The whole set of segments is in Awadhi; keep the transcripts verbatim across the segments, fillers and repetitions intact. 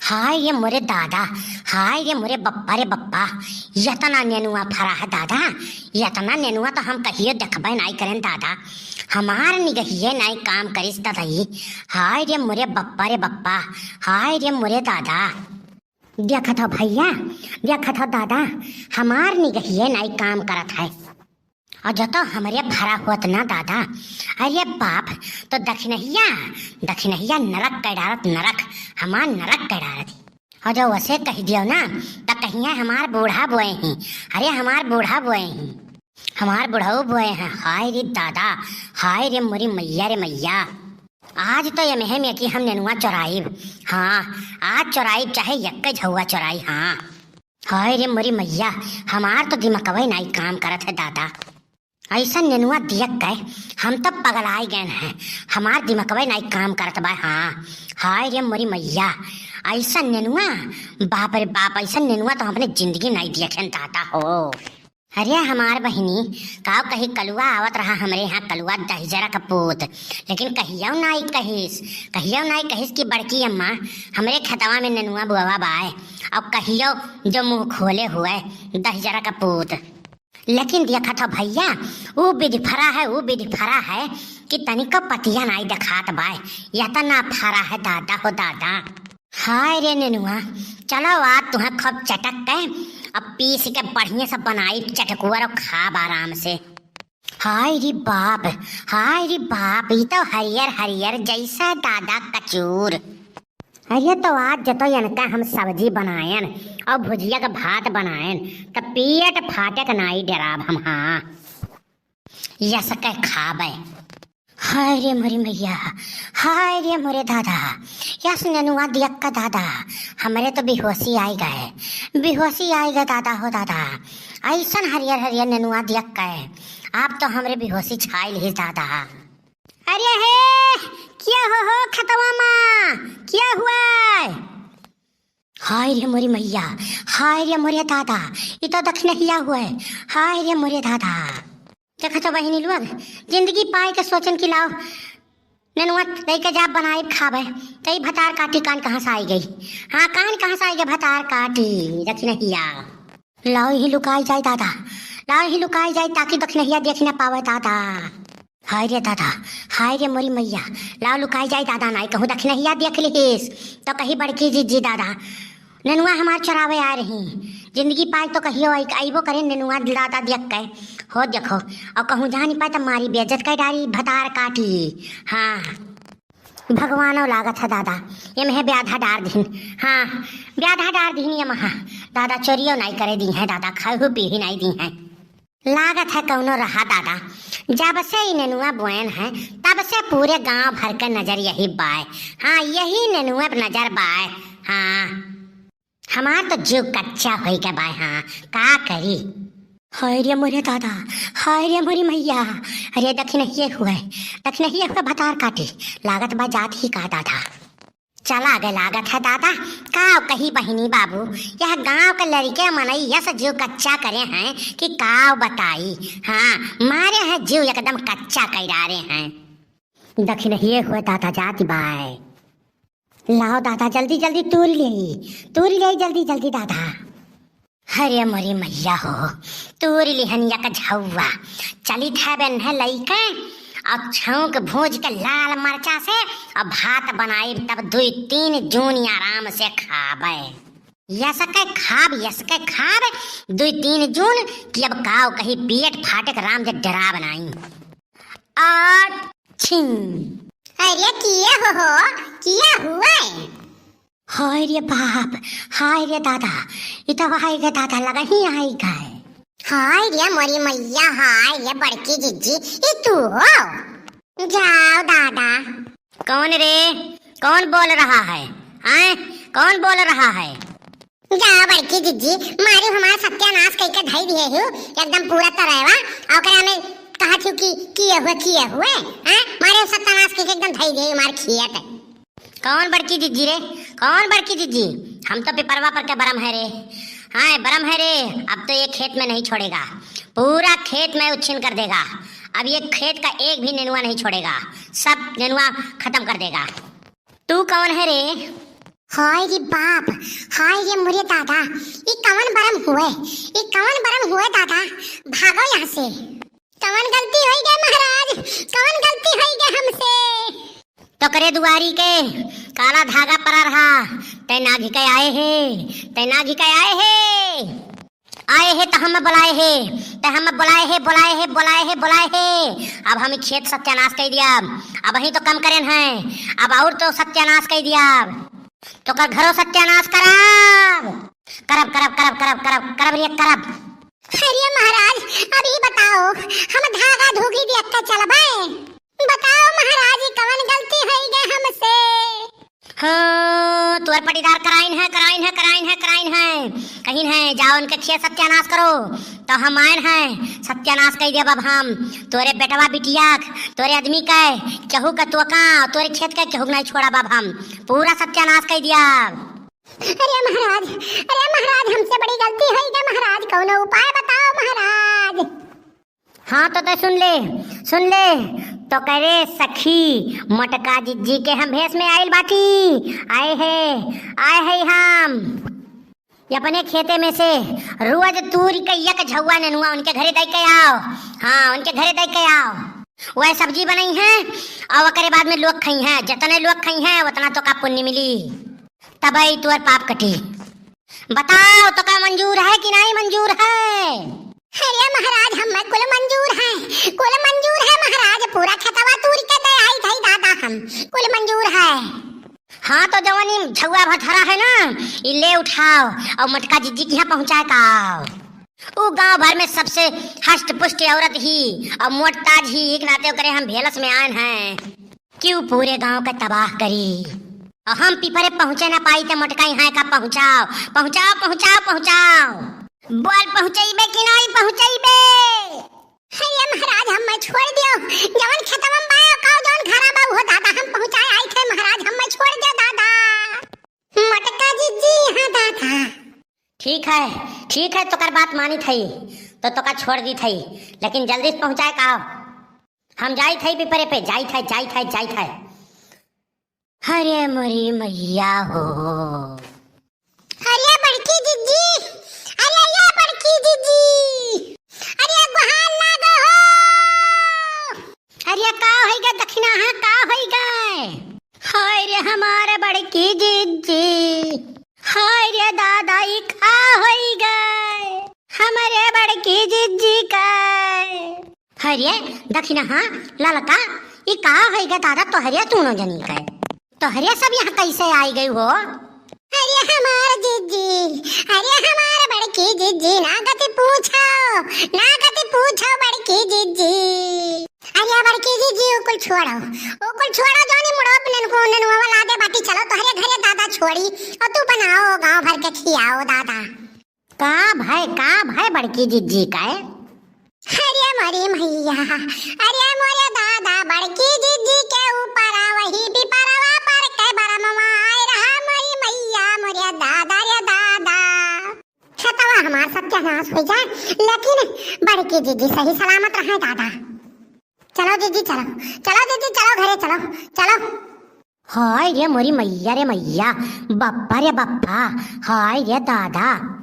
हाय रे मोरे दादा, हाय रे मोरे बप्पा रे बप्पा, यतना नेनुआ फरा है दादा, यतना नेनुआ तो हम कहियो देखबे नाई करेन दादा, हमार निगहिए नाई काम करिस दादा ई। हाय रे मोरे बप्पा रे बप्पा, हाय रे मोरे दादा। देखत हो भइया, देखत हो दादा, हमार निगहिए नाई काम करत है। और जो तो हमरे फरा होत ना दादा, अरे बाप, तो दखिनहिया, दखिनहिया नरक कै डारत, नरक, हमार नरक कै डारत। और जो वसे कहि दियो ना, त कहिया हमार बूढ़ा बोए ही, अरे हमार बूढ़ा बोए ही, हमार बुढ़ऊ बोए हैं। हाय रे दादा, हाय रे मोरी मैया रे मैया। आज तो एमहे में कि हम नेनुआ चोराइब। हाँ, आज चोराइब चाहे यक्के झउआ चोराई। हाँ। हाय रे मोरी मैया, हमार तो दिमकवे नाई काम करत है दादा। ऐसा नेनुआ दियक के हम तो पगलाइ गए हैं, हमार दिमकवे नाई काम करत बा। हाँ। हाय रे मोरी मैया, ऐसा नेनुआ, बाप रे बाप, ऐसा नेनुआ तो हम अपने जिंदगी नाई दियक हैं दादा हो। अरे हमार बहिनी, काव कही कलुआ आवत रहा हमरे यहाँ, कलुआ दहिजरा का पूत, लेकिन कहियो नाई कहिस, कहियो नाई कहिस कि बड़की अम्मा, हमरे खेतवा में नेनुआ बुआवा बाय, और कहियो जो मुँह खोले हुए दहिजरा का पूत। लेकिन देखत हो भइया, ऊ बिधि फरा है, ऊ बिधि फरा है कि तनिको पतिया नाई देखात बाय, यतना फरा है दादा हो दादा। हाय रे नेनुआ, चलो आज तुहें खूब चटक के अब पीस के बढ़िया से बनाई चटकुअर और खाब आराम से। हाय रे बाप, हाय रे बाप, ई तो हरियर हरियर जैसा दादा कचूर। अरे तो आज जतो इनका हम सब्जी बनायन और भुजिया का भात बनायन, त पेट फाटे के नाई डराब हम। हाँ। यस के खाबे। हाय रे मोरी मैया, हाय रे मोरे दादा, यस नेनुआ दियक का दादा, हमरे तो बेहोशी आइ गए, बेहोशी आइ गए दादा हो दादा, ऐसन हरियर हरियर नेनुआ दियक के, आप तो हमरे बेहोशी छाई लिहिस दादा। अरे हे, क्या हो हो खतवा माँ, क्या हुआ? हाय रे मोरी मैया, हाय रे मोरे दादा, ई तो दखिनहिया हुए, हाय रे मोरे दादा। देखत हो बहिनी लोग, जिंदगी पाए के सोचन कि लाओ, नेनुआ लइके जा बनाइब खाबे, त ई भतार काटी कान कहाँ से आइ गई? हाँ, कान कहाँ से आइ गई भतार काटी, दखिनहिया। लाओ ही लुकाई जाए दादा, लाओ ही लुकाई जाए ताकि दखिनहिया देख न पावे दादा। हाय रे दादा, हाय रे मोरी मैया, लाओ लुकाई जाए दादा, नाई कहूँ दखिनहिया देख लिहिस, तो कही बड़की जिज्जी दादा, नेनुआ हमार चोरावे आ रही, जिंदगी पाए तो कहियो आई-, आइबो करे नेनुआ दादा देख के। हो देखो, और कहूँ जानी पाए तो मारी बेइज्जत कर डारी, भतार काटी। हाँ, भगवानो लागत है दादा, एमहे ब्याधा डार दीन। हाँ, ब्याधा डार दीन एमहा। दादा चोरियो नाई करे दीहैं दादा, खाहू पीही नाई दीहैं। लागत है कौनो रहा दादा, जब से ई नेनुआ बोएन है, तब से पूरे गांव भर के नजर यही बाय। हाँ, यही नेनुआ पे नजर बाय। हाँ, हमार तो जीव कच्चा होई गए बाय। हाँ, का करी? हाय रे मोरे दादा, हाय रे मोरी मैया, अरे दखिनहिये हुए, दखिनहिये हुए भतार काटी, लागत बा जात ही का दादा। चला गए लागत है दादा, काव कही बहिनी बाबू, यह गांव के लड़के मनई यस जीव कच्चा करे हैं कि काव बताई। हाँ, मारे हैं जीव एकदम कच्चा कइ डारे हैं। दखिनहिये हुए दादा जाति बाय। लाओ दादा जल्दी जल्दी तूर लेई, तूर लेई जल्दी जल्दी दादा। अरे मोरी मैया हो, तूर लिहन यक झउआ, चलित है बेन्हे लइके, और छौंक भूज के लाल मरचा से, और भात बनाइब तब दुई तीन जून आराम से खाबे। यसके खाब, यसके खाब, दुई तीन जून कि अब काव कही पेट फाटे के राम जे डराब नाई। और छिन। अरे किया हो, हो, किया हुआ है? हाय रे बाप, हाय रे दादा, ई तो हाय रे दादा लगही आइ गए। हाय रे मोरी मैया, हाय रे बड़की जिज्जी, ई तू हो? जाओ दादा। कौन रे? कौन बोल रहा है? आय? कौन बोल रहा है? जाओ बड़की जिज्जी, मारे हमार सत्यानाश कइके धई दिहे हु, एकदम पूरा तरहवा, और ओकरा में कहत हु कि किए हुए, किए हुए, हैं? मारे सत्यानाश कइके एकदम धई दिहे हु, मार खियत। कौन बड़की जिज्जी रे? कौन बड़की जिज्जी? हम तो पिपरवा पर के बरम है रे। हाँ, बरम है रे, अब तो ये खेत में नहीं छोड़ेगा, पूरा खेत में उच्छिन कर देगा। अब ये खेत का एक भी नेनुआ नहीं छोड़ेगा, सब नेनुआ खत्म कर देगा। तू कौन है रे? हाय रे बाप, हाय रे मोरे दादा, ई कवन बरम हुए, ई कवन बरम हुए दादा, भागो यहाँ से। कवन गलती होई गए महाराज, कवन गलती होई गए हमसे? तोकरे दुआरी के काला धागा परा रहा, तै नाघि के आए हे, तै नाघि के आए हे। आए हे त हम बोलाए हे, त हम बोलाए हे, बोलाए हे, बोलाए हे, बोलाए हे। अब हम खेत सत्यानाश कइ दिया, अबहीं तो कम करेन है, अब और तो सत्यानाश कइ दिया। तोकर घरो सत्यानाश करब, करब, करब, करब, करब, करब, करब रे करब। अरे महाराज, अब ई बताओ, हम धागा धूगी देख के चलबे? बताओ महाराज, ई कवन गलती होई गए हमसे? हाँ, तोर पटीदार कराइन है, कराइन है, कराइन है, कराइन है। कहिन है, जाओ उनके खेत सत्यानाश करो। तो हम आएन है, सत्यानाश कइ देब अब हम। तोरे बेटवा बिटिया, तोरे आदमी के, केहू के तोका, तोरे खेत के केहू के नहीं छोड़ब अब हम। पूरा सत्यानाश कइ दिया। अरे महाराज, अरे महाराज, हमसे बड़ी गलती होई गए महाराज, कौनो उपाय बताओ महाराज। हाँ, तो तै सुन ले, सुन ले। तोकरे सखी मोटका जिज्जी के हम भेष में आइल बाटी। आए हे, आए हे हम। ये अपने खेते में से रोज तूर के एक झउआ नेनुआ उनके घरे दइ के आओ। हाँ, उनके घरे दइ के आओ। वह सब्जी बनइहैं और ओकरे बाद में लोग खइहैं। जितने लोग खइहैं, उतना तोका पुण्य मिली। तबई तोर पाप कटी। बताओ, तोका मंजूर है कि नहीं मंजूर है? अरे महाराज, हमें कुल मंजूर है, कुल मंजूर है महाराज, पूरा खेतवा तूर के दे आई थई दादा हम, कुल मंजूर है। हाँ, तो जवन ई झउआ भर धरा है ना, ई ले उठाओ और मोटका जिज्जी के यहाँ पहुँचाए का आओ। ऊ गांव भर में सबसे हष्ट पुष्ट औरत ही और मोट ताज ही, एक नाते ओकरे हम भेलस में आएन हैं। क्यों पूरे गांव का तबाह करी? और हम पीपरे पहुँचे ना पाई, त मोटका यहाँ का पहुँचाओ, पहुँचाओ, पहुँचाओ, पहुँचाओ। बोल, पहुँचइबे कि नहीं पहुँचइबे? हे ये महाराज, हमें छोड़ दियो, जवन खेतवा में बायो काओ, जवन घरा बा, उहो दादा हम पहुँचाए आई थे महाराज, हमें छोड़ दियो दादा। मोटका जिज्जी, हाँ दादा। ठीक है, ठीक है, तोकर बात मानी थई, तो तोका छोड़ दी थई, लेकिन जल्दी से पहुँचाए का आओ। हम जाई थई पीपरे पे, जाई थई, जाई थई, जाई थई। अरे मोरी मैया हो। अरे बड़की जिज्जी, अरे ये बड़की जिज्जी, अरे गोहार लागो हो। अरे का होई गए दखिना, हाँ, का होई गए? हाय रे हमारे बड़की जिज्जी, हाय रे दादा, ई का होई गए हमरे बड़की जिज्जी का? अरे दखिनहा, ललका, ई का होई गए दादा तोहरे दूनो जनी के? तोहरे सब यहाँ कैसे आई गई हो? अरे हमार जिज्जी, अरे हमार बड़की जिज्जी, ना गति पूछो, ना गति पूछो बड़की जिज्जी। अरे बड़की जिज्जी, ओ कुल छोड़ो, ओ कुल छोड़ो, जौनी मुड़ो पे ननको ननुआ वाला दे बाटी, चलो तोहरे घरे दादा छोड़ी, और तू बनाओ गांव भर के खियाओ दादा। का भय, का भय बड़की जिज्जी का? अरे मोरी मैया, अरे मोरे दादा, बड़की जिज्जी के ऊपर वही पिपरवा पर के बरमवा आए रहा मोरी मैया, मोरे दादा रे दादा। खेतवा हमार सत्यानाश हो जाए, लेकिन बड़की जिज्जी सही सलामत रहे दादा। चलो जिज्जी, चलो, चलो जिज्जी, चलो घरे, चलो, चलो। हाय रे मोरी मैया रे मैया, बप्पा रे बप्पा, हाय रे दादा।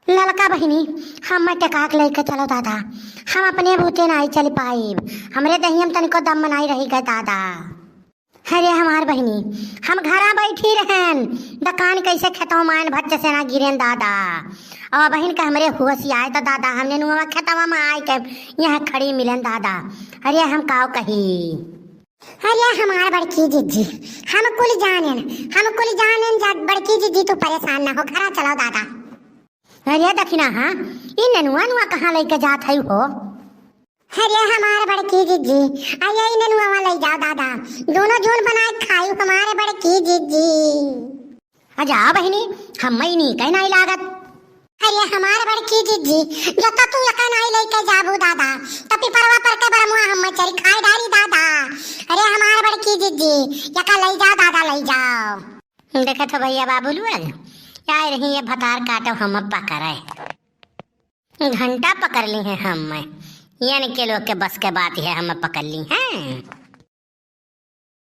ललका बहिनी, हम्मे टेकाक लइके चलो दादा, हम अपने बूते नाई चल पाइब, हमरे दहिया में तनिको दम नाई रही गए दादा। अरे हमार बहिनी, हम घरा बैठी रहेन, दकान कैसे खेतवा में आएन, भच्च से ना गिरेन दादा। और बहिन के हमरे होश आए तो दादा, हमने नुआ खेतवा में आए के यहाँ खड़ी मिलेन दादा। अरे हम काव कही। अरे हमार बड़की जिज्जी, हम कुल जानेन, हम कुल जानेन जा, बड़की जिज्जी तू परेशान ना हो, घरा चलो दादा। अरे दखिनहा, ई ननुआ नुआ कहाँ लइके जात है हो? अरे हमार बड़की जिज्जी, अरे ई ननुआ लइ जाओ दादा, दूनो जून बनाए खाई हमार बड़की जिज्जी। आ जा बहिनी, हम्मे नीके नाई लागत। अरे हमार बड़की जिज्जी, जब तू एका नाई लइके जाबू दादा, त पिपरवा पर के बरमुआ हम्मे चरी खाए डारी दादा। अरे हमार बड़की जिज्जी, एका लइ जाओ दादा, लइ जाओ। देखत हो भैया बाबू लोग, आए रही ये भतार काटो हम पकड़े। घंटा पकड़ ली है हम्मे, यानी के लोग के बस के बात है, हम्मे पकड़ ली है।